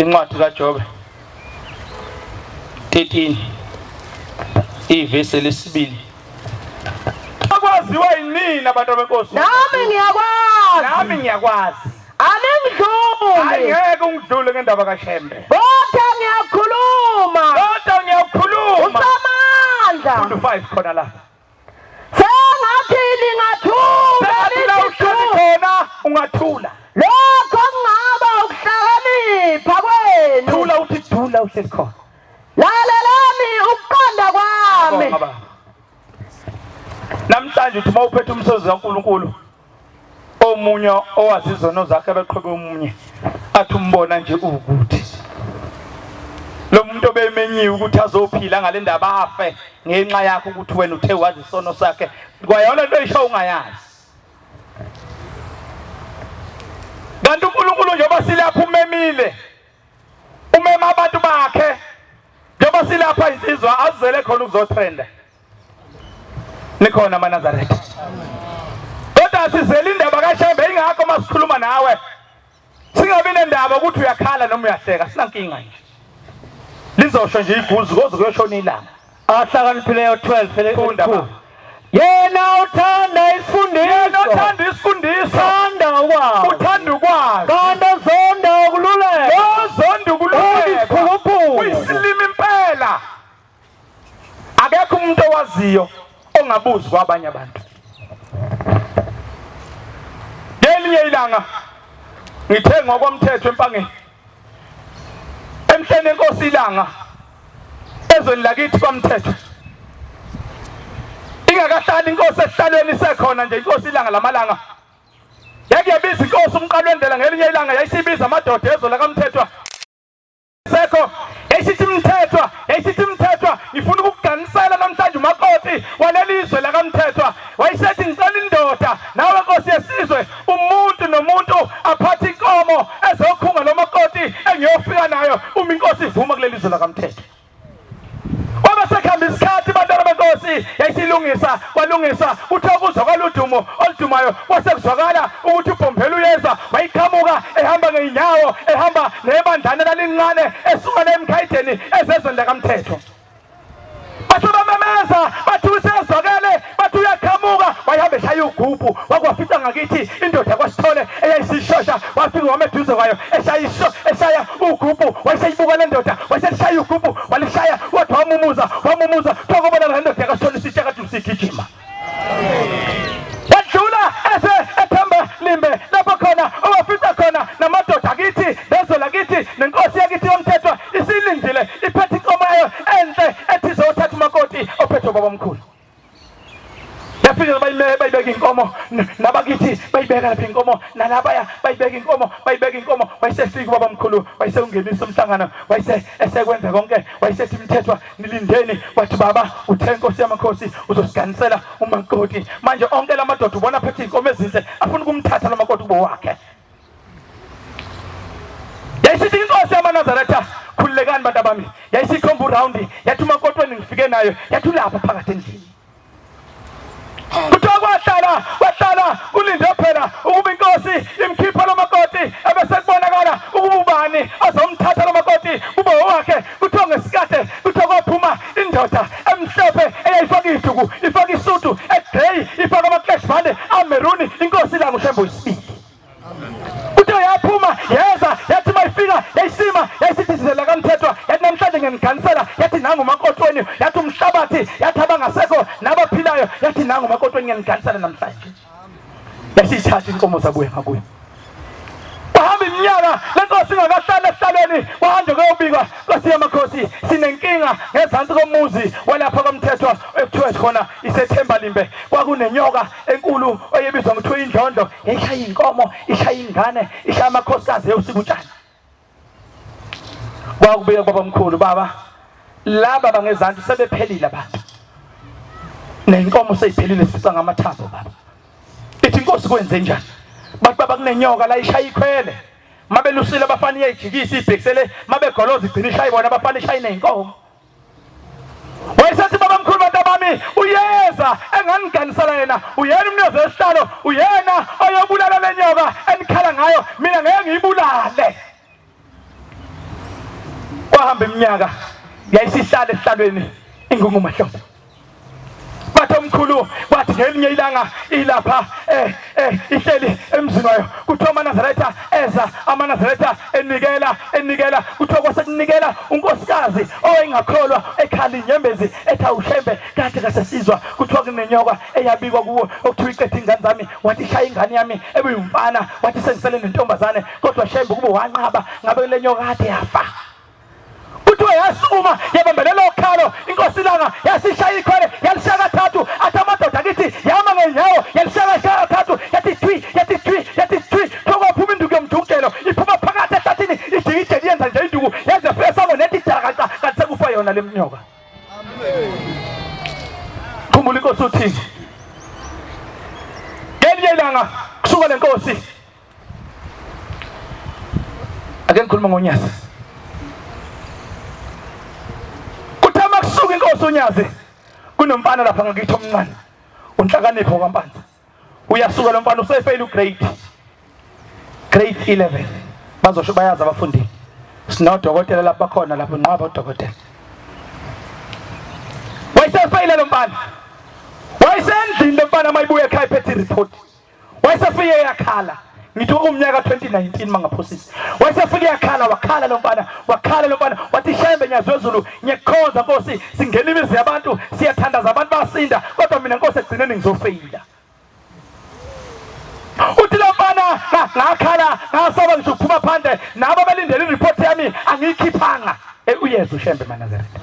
Incwadi kaJobe 13 ivesi lesibili. Akwaziwa yinini abantu benkosi? Nami ngiyakwazi. Nami ngiyakwazi. Aningidluli. Hayi ngeke ungidlule ngendaba kaShembe. Kodwa ngiyakhuluma. Kodwa ngiyakhuluma. Usamandla. Funda 5 khona la. Sengathi lingathula Sengathi la lithi uhleli du. khona ungathula. Lokho kungaba ukuhlakanipha kwenu. Thula uthi dula uhleli khona. Lalelani ukuqonda kwami. Bonga baba. Namhlanje uthi uma uphethe umsebenzi kaNkulunkulu omunye owazi izono zakhe abeqhube omunye athi umbona nje ukuthi lo muntu obemenyiwe ukuthi azophila ngale ndaba afe ngenxa yakho ukuthi wena uthe wazi isono sakhe kwayona into oyisho ungayazi kanti uNkulunkulu njengoba silapha umemile umema abantu bakhe njengoba silapha insizwa azele khona ukuzotrenda nikhona amaNazaretha kodwa sizele indaba kaShembe ingakho uma sikhuluma nawe singabi nendaba ukuthi uyakhala noma uyahleka sinankinga nje lizosho nje iguzu koze kuyoshona ilanga Ahlakaniphileyo 12 Funda, baba. Yena uthanda isifundiso. Yena uthanda isifundiso. Uthanda ukwazi. Uthanda ukwazi. Kanti ozonda ukululeka. Ozonda ukululeka. Uyisiphukuphuku. Uyisilima impela. Akekho umuntu owaziyo ongabuzi kwabanye abantu. Ngelinye ilanga ngithe ngokomthetho empangeni emhleni enkosi ilanga ezweni lakithi kwamthetho ingakahlali inkosi esihlalweni isekhona nje inkosi ilanga lamalanga yake yabiza inkosi umqalo wendlela ngelinye ilanga yayisibiza amadoda ezwe lakamthethwa sekho yayisithi mthethwa yayisithi mthethwa ngifuna ukukuganisela namhlanje umakoti waleli zwe lakamthethwa wayesethi ngicela indoda nawe nkosi yesizwe umuntu nomuntu aphathe inkomo ezokhunga lo makoti engiyofika nayo uma inkosi ivuma kuleli zwe lakamthethwa Kwabe sekuhamba isikhathi bantwana benkosi yayisilungisa kwalungisa kuthe kuzwa kwaludumo oludumayo kwase kuzwakala ukuthi ubhombela uyeza wayiqhamuka ehamba ngey'nyawo ehamba nebandlana lalincane esuka le emkhayideni ezezweni lakamthetho base bamemeza bathi usezwakele bathi uyaqhamuka wayehamba eshaya ugubhu wakwafica ngakithi indoda kwasithole eyayisishosha wafika wama eduze kwayo eshaya eshaya ugubhu wayeseyibuka le ndoda wayeselishaya ugubhu walishaya wathi wamumuza wamumuza kuthiwa kobona le ndoda yakasithole isitsha kade usigijima wadlula ese ethemba limbe lapho khona owafica khona namadoda akithi nezwe lakithi nenkosi yakithi yomthethwa isilindile iphethe inkomo yayo enhle ethi izothatha umakoti ophethe ubabamkhulu yafika bayibeka inkomo nabakithi bayibeka lapha inkomo nalabaya bayibeka inkomo bayibeka inkomo wayesefika ubabamkhulu wayesekungenisa umhlangano wayese esekwenza konke wayesethi mthethwa nilindeni wathi baba uthe nkosi yamakhosi uzosiganisela umakoti manje onke lamadoda ubona phethe inkomo ezinhle afuna ukumthatha lo makoti kube wakhe yayisithi inkosi yamaNazaretha khululekani bantu abami yayisikhomba urawundi yathi umakotweni ngifike nayo yathi ulapha phakathi endlini kuthiwa kwahlala kwahlala kulinde phela ukuba inkosi imkhipha lo makoti ebese kubonakala ukuba ubani azomthatha lo makoti kube owakhe kuthiwa ngesikade kuthiwa kwaphuma indoda emhlophe eyayifaka iduku ifaka isudu egrey ifaka amakleshbande ameruni inkosi ilanga ushembe wesibili Kuthe yaphuma yeza yathi mayifika yayisima yayisithi sizela kamthethwa yathi namhlanje ngiyaniganisela yathi nangu umakotweni yathi umhlabathi yathi abangasekho nabaphilayo yathi nangu umakotweni ngiyaniganisela namhlanje yasiyithatha inkomo zabuya ngakuyo kwahamba iminyaka lenkosi ingakahlali esihlalweni kwahanjwe kuyobikwa nkosi yamakhosi sinenkinga ngezansi komuzi walapha kwamthethwa ekuthiwa khona isethemba limbe kwakunenyoka enkulu oyebizwa ngokuthiwa indlondlo yayishaya inkomo ishaya ingane ishaya amakhosikazi eyosika utshani kwakubika babamkhulu baba laba bangezansi sebephelile abantu nenkomo seyiphelile sifica ngamathambo baba ithi inkosi kwenze njani bathi baba kunenyoka la ishaya ikhwele mabelusile abafana iyayijikisa ibhekisele mabegoloza igcina ishaye bona abafana ishaye nezinkomo Wayesethi baba mkhulu bantu abami uyeza engangiganisela yena uyena umnikazi wesihlalo uyena oyobulala le nyoka enikhala ngayo mina ngeke ngiyibulale. Kwahamba iminyaka yayisihlala esihlalweni ingungu mahlombe. Bathi omkhulu kwathi ngelinye ilanga ilapha eh eh ihleli emzini wayo kuthiwa amaNazaretha eza amaNazaretha enikela enikela kuthiwa kwasekunikela unkosikazi owayengakholwa ekhala inyembezi ethi awushembe kade kasesizwa kuthiwa kunenyoka eyabikwa kuwo okuthiwa iqedhe ingane zami wathi shaya ingane yami ebeyumfana wathi sengisele nentombazane kodwa shembe kube wanqaba ngabe le nyoka kade yafa kuthiwa yasukuma yabambelela okhalo inkosi ilanga yasishaya ikhwele yalishaya kathathu athi amadoda akithi yama ngenyawo yalishaya kathathu yathi thwi yathi thwi yathi thwi kuthiwa kwaphuma induku yomdukelo iphuma phakathi ehlathini ijikijeki yenza nje induku yaze yafika sango nethi dakaca kanti sekufa yona le mnyoka khumbula inkosi uthini ngelinye ilanga kusuka le nkosi Ake ngikhuluma ngoNyazi. Kuthe uma kusuka inkosi uNyazi kunomfana lapha ngakithi omncane. Unhlakanipho kwaMpanza. Uyasuka lo mfana usefeyila ugrade grade 11. Bazosho bayazi abafundi. Sinodokotela lapha bakhona lapho nqwaba udokotela. Wayesefeyila lo mfana. Wayesendlini lo mfana mayibuya ekhaya ephethe report. Wayesefike yakhala ngithi umnyaka 2019 mangaphosisi wayesefike yakhala wakhala lo mfana wakhala lo mfana wathi shembe nyazi wezulu ngiyakukhonza nkosi singena imizi yabantu siyathandaza abantu basinda kodwa mina nkosi ekugcineni ngizofeyila uthi lo mfana ngakhala ngasaba ngisho ukuphuma phandle nabo abalindele ireport yami angiyikhiphanga eh, uyeza ushembe manazaretha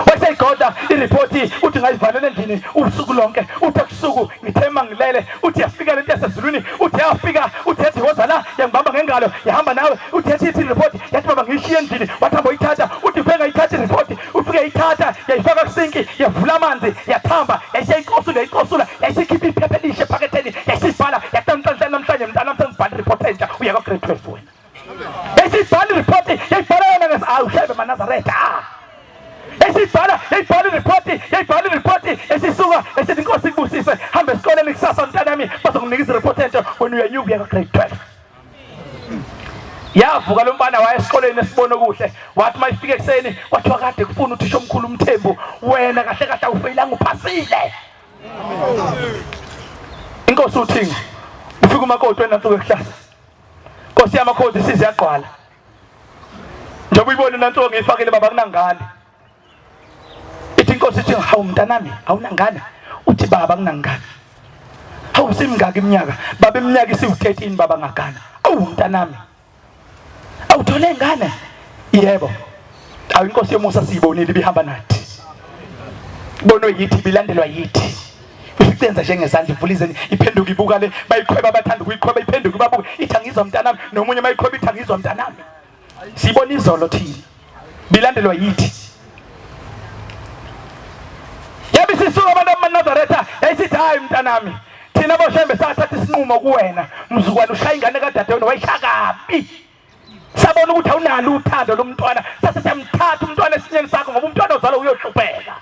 waseyigoda iripoti uthi ngayivalela endlini usuku lonke uthi ebusuku ngithe mangilele uthi yafika lento yasezulwini uthi yafika uthi yathi woza la yangibamba ngengalo yahamba nawe uthi yathi ithi iripoti yathi baba ngiyishiye endlini wathi hamba uyithatha uthi ufike ngayithatha iripoti ufike yayithatha yayifaka kusinki yavula amanzi yathamba yayiseyicosula yayicosula yayisikhipha iphepha elisha ephaketheni yayisibhala yatanhlanhla namhlanje mntanami sengibhala iripoti entsha uya kwa-grade 12 wena Yayisibhala ireport, yayibhala yona ngesi awu shebe maNazaretha. Yayisibhala, yayibhala ireport, yayibhala ireport, esisuka esithi inkosi ikubusise, hamba esikoleni kusasa mntanami bazokunika ireport entsha wena uyanyuka uya grade 12. Yavuka lo mfana waya esikoleni esibona okuhle wathi mayifika ekuseni kwathiwa kade kufuna uthisha omkhulu uMthembu wena kahle kahle awufeyilanga uphasile. Inkosi uThingo ufika umakoti wenansuku ekuhlasa Nkosi yamakhosi isize yagqwala. Njengoba uyibona nansuku ngiyifakile baba kunangane. Ithi inkosi ithi hawu mntanami awunangane. Uthi baba kunangane. Hawu simngaka iminyaka baba iminyaka isiwu-13 baba ngagana. Awu mntanami. Awuthole ingane? Yebo. Awu inkosi yomusa siyibonile ibihamba nathi. Bonwe yithi bilandelwa yithi. Isenza njengezandla ivula izeni iphenduka ibuka le bayiqhweba abathanda ukuyiqhweba iphenduka ibabuke ithi angizwa mntanami nomunye mayiqhweba ithi angizwa mntanami. Sibona izolo thina. Bilandelwa yithi. Yabe sisuka abantu abamaNazaretha yayisithi hayi mntanami thina boshembe sathatha isinqumo kuwena mzukwana ushaya ingane kadadewenu wayishaya kabi sabona ukuthi awunalo uthando lomntwana sase siyamthatha umntwana esinyeni sakho ngoba umntwana ozalwa uyohlupheka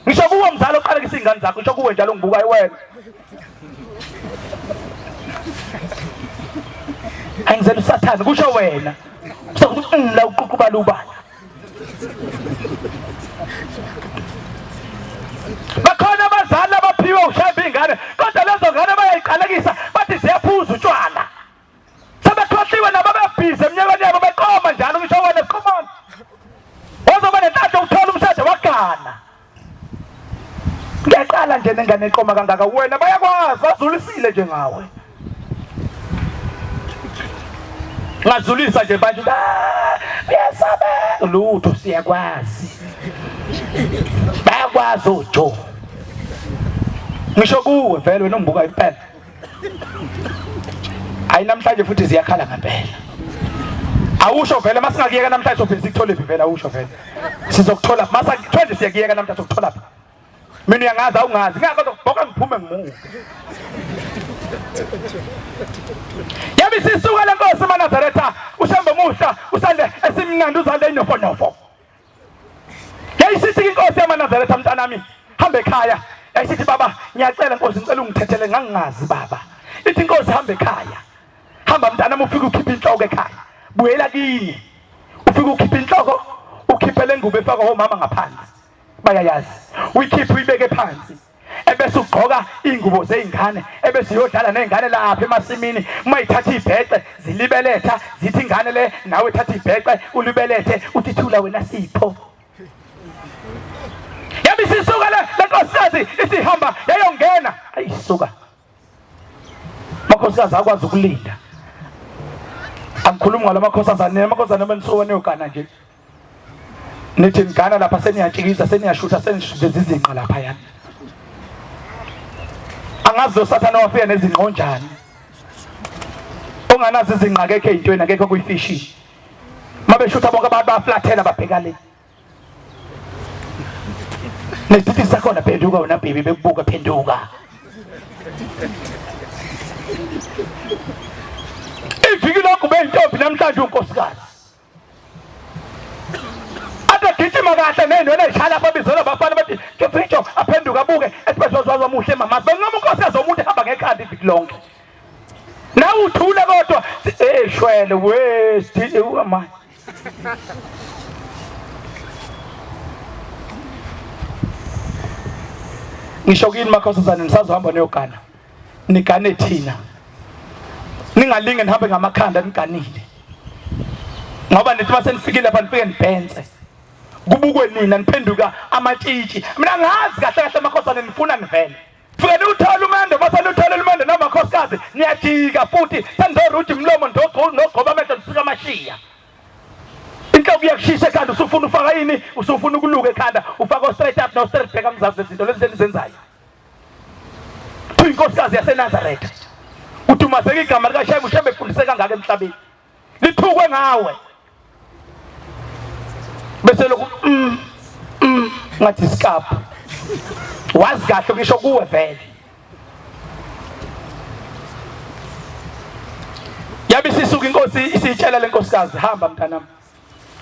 ngisho kuwe mzali oqalekisa iy'ngane zakho ngisho kuwe njalo ngibukayo wena angizela usathane kusho wena sokuthi mm, la uququbala ubala bakhona abazali abaphiwe ushayimba iy'ngane kodwa lezo ngane bayayiqalekisa bathi ziyaphuza utshwala sebekhohliwe nabo bebhizi eminyakeni yabo beqoma njalo ngisho wena siqomana wazoba nenhlanhla ukuthola umshado wagana ngiyaqala nje nengane eqoma kangaka wena bayakwazi bazulisile nje ngawe ngazulisa nje manje ah, uyasabeka lutho siyakwazi bayakwazi ojo ngisho kuwe vele wena ungibuka impela Hayi namhlanje futhi ziyakhala ngempela. Awusho vele masingakuyeka namhlanje sophinde sikuthole phi vele awusho vele. Sizokuthola masa kuthiwa nje siyakuyeka namhlanje sokuthola phi. Mina uyangazi awungazi ngakho zokubhoka ngiphume ngimuke. Yabe sisuka lenkosi maNazaretha uShembe muhla usande esimnandi uzande inofonofo. Yayisithi inkosi yamaNazaretha mntanami hamba ekhaya. Yayisithi baba ngiyacela nkosi ngicela ungithethele ngangingazi baba. Ithi inkosi hamba ekhaya. Hamba mntanami ufike ukhiphe inhloko ekhaya. Buyela kini. Ufike ukhiphe inhloko, ukhiphe le ngubo efakwa omama ngaphansi. Bayayazi. Uyikhiphe uyibeke phansi. Ebese ugqoka ingubo zeingane, ebese uyodlala nezingane lapha emasimini. Uma ithatha ibhece, zilibeletha, zithi ingane le nawe thatha ibhece, ulibelethe, uthi thula wena Sipho. Yabe isisuka le lenkosikazi isihamba yayongena. Ayisuka. Amakhosikazi akwazi ukulinda. Angikhulumi ngalamakhosazane, amakhosazane abenisuka niyogana nje. Nithi nigana lapha seniyatshikiza, seniyashutha, senishuthe izinqa lapha yani. Angazi lo sathane wafika nezinqonjani. Onganazi izinqa akekho ey'ntweni, akekho kuyifishini. Mabeshutha bonke abantu bayaflathela babheka le. Nesithithi sakhona phenduka wena baby bekubuka phenduka. Iviki lokhu beyintombi namhlanje unkosikazi. Ade gijima kahle nezinwele ezishala lapha bizelwa abafana bathi Jofrijo aphenduka abuke ethi bezozwazi omuhle mama. Bencoma unkosikazi omuntu ehamba ngekhanda iviki lonke. Nawe uthule kodwa eh shwele we sithi manje. Ngisho kini makhosazane nisazohamba niyogana. Nigane thina. Ningalinge nihambe ngamakhanda niganile. Ngoba nithi mase nifikile lapha nifike nibhense. Kubukwe nina niphenduka amatshitshi. Mina ngazi kahle kahle makhosane nifuna nivele. Fike niwuthole umendo mase niwuthole umendo namakhosikazi niyajika futhi senizoruja umlomo nogqoba amehlo nisuka amashiya. Inhloko iyakushisa ekhanda usufuna ufaka yini usufuna ukuluka ekhanda ufaka o-straight up no-straight back angizazi lezinto lezi enizenzayo. Uyinkosikazi yaseNazaretha. Udumazeka igama likaShembe uShembe efundise kangaka emhlabeni. Lithukwe ngawe. Bese lokhu ngathi isikaphu. Wazi kahle ngisho kuwe vele. Yabe isisuka inkosi isitshela lenkosikazi hamba mntanami.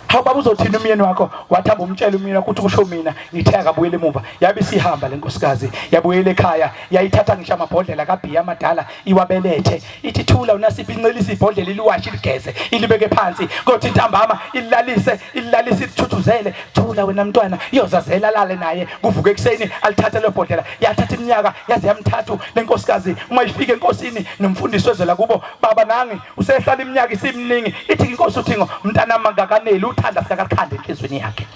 Hawu baba uzothini umyeni wakho? Wathi hamba umtshele umyeni wakho ukuthi kusho mina ngithe akabuyele emuva. Yabe isihamba lenkosikazi yabuyela ekhaya yayithatha ngisho amabhodlela kabhiya amadala iwabelethe. Ithi thula unasiphi incelisa ibhodlela iliwashe iligeze ilibeke phansi. Kothi ntambama ililalise ililalise ilithuthuzele. Thula wena mntwana iyozazela alale naye kuvuke ekuseni alithathe lo bhodlela. Yathatha iminyaka yaze yamthathu lenkosikazi uma ifika enkosini nomfundisi wezela kubo baba nangi usehlala iminyaka isiminingi ithi inkosi uthingo mntanami angakaneli uthanda sikakakhanda enhlizweni yakhe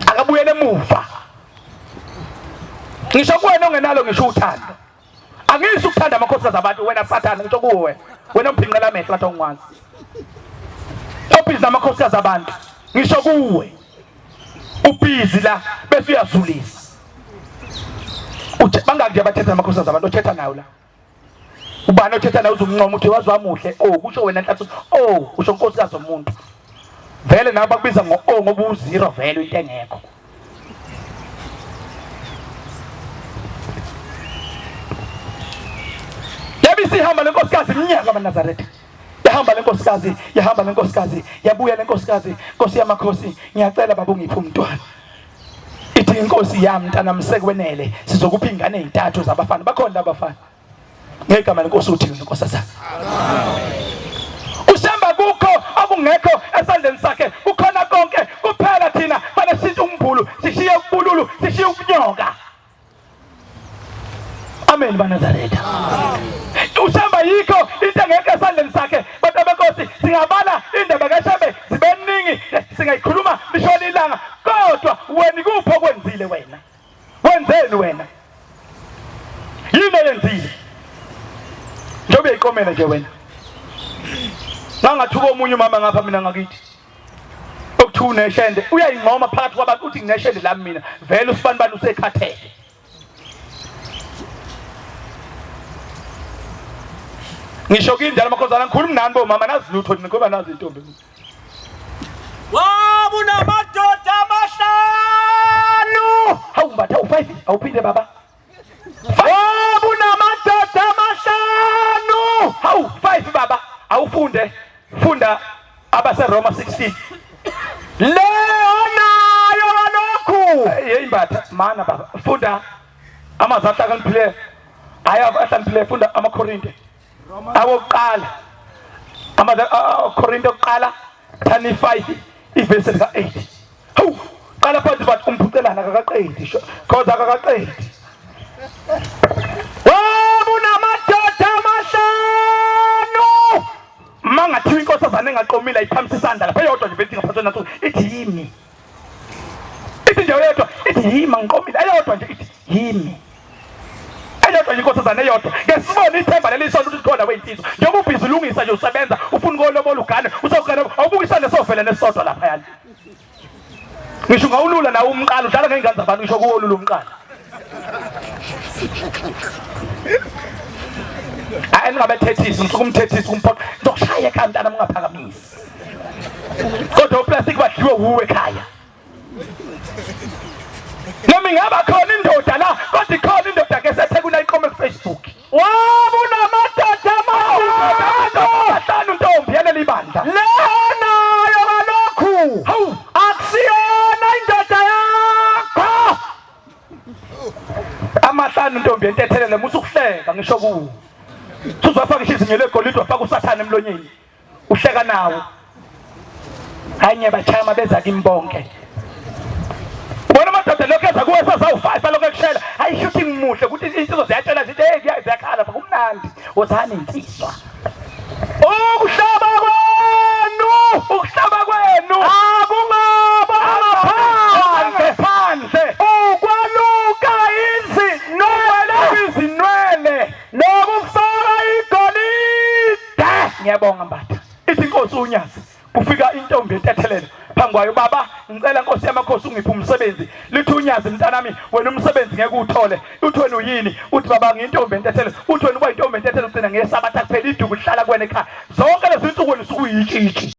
akabuyele emuva ngisho kuwena ongenalo ngisho uthando angisho ukuthanda amakhosikazi abantu wena sathane ngisho kuwe wena wena umphinqela amehlo athi ongwazi obhizi namakhosikazi abantu ngisho kuwe ubhizi la bese uyazulisa bangaki nje abathetha namakhosikazi abantu othetha nawo la Ubani othetha nawe uzumncoma uthi wazi wamuhle oh kusho wena nhlanhla oh usho unkosikazi womuntu vele nawe bakubiza ngo oh ngoba uzero vele into engekho yabe isihamba lenkosikazi iminyaka amaNazaretha yahamba lenkosikazi yahamba lenkosikazi yabuya lenkosikazi nkosi yamakhosi ngiyacela baba ungiphe umntwana ithi inkosi yami mntanami sekwenele sizokupha ingane ezintathu zabafana bakhona labafana ngegama lenkosi uthi nkosazana ushamba kukho okungekho esandleni sakhe kukhona konke kuphela thina fanele sishintshe umbulu sishiye ubululu sishiye ubunyoka amen banazaretha ushamba yikho into engekho esandleni sakhe bantu benkosi singabala indaba kaShembe zibeningi singayikhuluma lishona ilanga kodwa wena ikuphi okwenzile wena wenzeni wena yini oyenzile njengoba uyayiqomela nje wena ngangathuka omunye umama ngapha mina ngakithi okuthiwa uneshende uyayingqoma phakathi kwabantu uthi ngineshende lami mina vele usibani bani usekhathele ngisho kini njalo amakhosana ngikhuluma nani bomama nazi lutho nina ngoba nazi intombi Wabunamadoda amahlanu. Hawu mbatha u5 awuphinde baba. Wabunamadoda amahlanu. Hawu 5 baba awufunde funda abaseRoma 16. Le onayo kalokhu. Hey mbatha mana baba funda amazwi ahlakaniphileyo. Hayi ahlakaniphileyo funda amaKorinte. Awokuqala. Amakorinte okuqala 25. Ivesi lika 8. Hawu, qala phansi bathi umphucelana akakaqedi sho. Cause akakaqedi. Wabunamadoda amahlanu. Mangathiwa inkosazana engaqomile ayiphakamisa isandla lapha eyodwa nje bethi ngaphansi naso ithi yimi. Ithi nje eyodwa ithi yimi angiqomile eyodwa nje ithi yimi. Eyodwa nje inkosazana eyodwa. Ke sibone ithemba leli sonto ukuthi khona weyinsizwa. Njengoba ubhizi ulungisa nje usebenza ufuna ukolobola ugane usogana awubukisane sovela nesodwa lapha yani. Ngisho ungawulula nawe umqala udlala ngey'ngane zabantu ngisho kuwolula umqala. Hayi ningabethethisi ngisuke umthethisi umphoqa ngizokushaya ekhaya mntana ungaphakamisi. Kodwa uplastic badliwe wuwe ekhaya. Noma ingaba khona indoda la kodwa ikhona indoda ke seThekwini ayiqome ku Facebook. Wabunamadoda amahlanu ntombi yaleli bandla. Lenayo kalokhu. Hawu akusiyona indoda yakho. Amahlanu ntombi yentethelele musa ukuhleka ngisho kuwe. Uzofaka izinyo legolide wafaka usathane emlonyeni. Uhleka nawo. Hayi ngiyabachaya mabeza kimi bonke. Ubona amadoda lokho eza kuwe sazawu-five alokhu ekushela. Hayi shuthi ngimuhle ukuthi insizwa ziyatshela zithi hey ziyakhala kumnandi. Wozani insizwa. Ukuhlaba kwenu, ukuhlaba kwenu akungaba ngaphandle phandle. Ukwaluka izinwele, izinwele nokufaka igolide. Ngiyabonga Mbatha. Ithi inkosi uNyazi kufika intombi entethelelo phambi kwayo baba ngicela nkosi yamakhosi ungiphe umsebenzi lithi uNyazi mntanami wena umsebenzi ngeke uwuthole uthi wena uyini uthi baba ngiyintombi entethelelo uthi wena uba yintombi entethelelo ugcina ngesabatha kuphela iduku lihlala kuwena ekhaya zonke lezi nsuku wena usuke uyitshitshi.